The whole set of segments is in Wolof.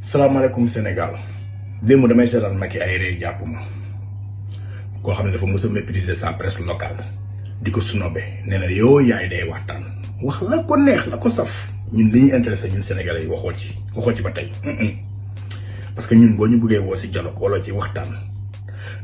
salaamaaleykum Sénégal démb damay seetaan Macky ay ree jàpp ma koo xam ne dafa mës a mépriser sa presse locale di ko snobé nee na yow yaay day waxtaan wax la ko neex la ko saf ñun li ñuy intéressé ñun Sénégalais yi waxoo ci ba tey parce que ñun boo ñu bëggee woo si dialogue wala ci waxtaan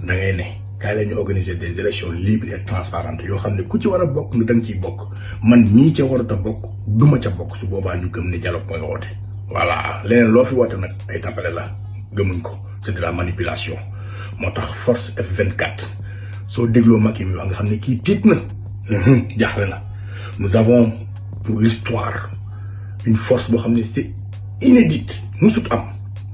da ngay ne kaay la ñu organiser des élections libres et transparentes yoo xam ne ku ci war a bokk nga da nga ciy bokk man mii ca warut a bokk duma ca bokk su boobaa ñu gëm ne dialogue mooy woote. voilà leneen loo fi woote nag ay tapale la gëmuñ ko c'est de la manipulation moo tax force F24 soo dégloo Macky mi wax nga xam ne kii tiit na jaaxle na nous avons pour l'histoire une force boo xam ne c'est inédite musut am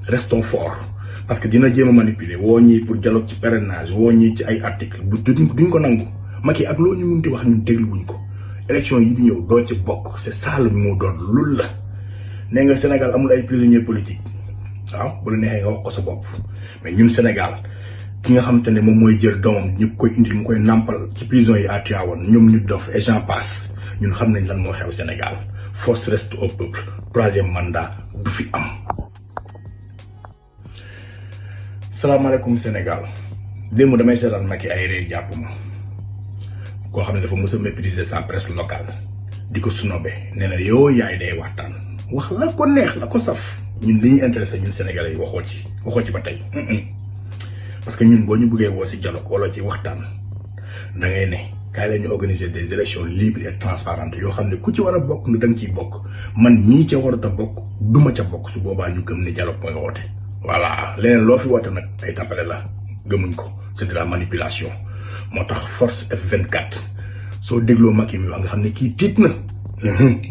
restons forts parce que dina jéem a manipuler woo ñii pour dialogue ci parrainage woo ñii ci ay article bu duñ ko nangu Macky ak loo ñu munti wax ñun dégluwuñ ko élection yi di ñëw doo ci bokk c'est ça le mot d'ordre loolu la nee nga Sénégal amul ay prisonniers politiques waaw bu la neexee nga wax ko sa bopp mais ñun Sénégal ki nga xamante ne moom mooy jël doomam ñu koy indil mu koy nàmpal ci prison yi à Tivaouane ñoom ñu dof et j'en passe ñun xam nañ lan moo xew Sénégal force reste au peuple troisième mandat du fi am. salaamaaleykum Sénégal démb damay seetaan Macky ay ree jàpp ma koo xam ne dafa mës a mépriser sa presse locale di ko snobé nee na yow yaay day waxtaan. wax la ko neex la ko saf ñun li ñuy intéressé ñun Sénégalais yi waxoo ci ba tey parce que ñun boo ñu bëggee woo si dialogue wala ci waxtaan da ngay ne kaay la ñu organiser des élections libres et transparentes yoo xam ne ku ci war a bokk nga da nga ciy bokk man mii ca warut a bokk duma ca bokk su boobaa ñu gëm ne dialogue mooy woote. voilà leneen loo fi woote nag ay tapale la gëmuñ ko c'est de la manipulation moo tax force F24 soo dégloo Macky mi wax nga xam ne kii tiit na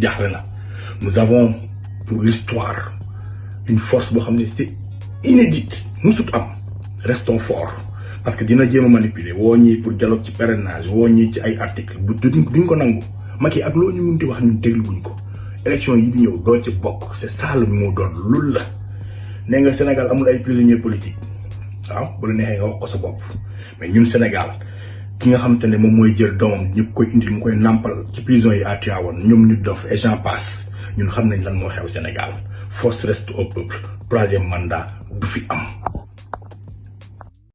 jaaxle na nous avons pour l'histoire une force boo xam ne c'est inédite musut am restons forts parce que dina jéem a manipuler woo ñii pour dialogue ci parrainage woo ñii ci ay article bu duñ ko nangu Macky ak loo ñu munti wax ñun dégluwuñ ko élection yi di ñëw doo ci bokk c'est ça le mot d'ordre loolu la nee nga Sénégal amul ay prisonniers politiques waaw bu la neexee nga wax ko sa bopp mais ñun Sénégal ki nga xamante ne moom mooy jël doomam ñu koy indil mu koy nàmpal ci prison yi à Tivaouane ñoom ñu dof et j'en passe ñun xam nañ lan moo xew Sénégal force reste au peuple troisième mandat du fi am.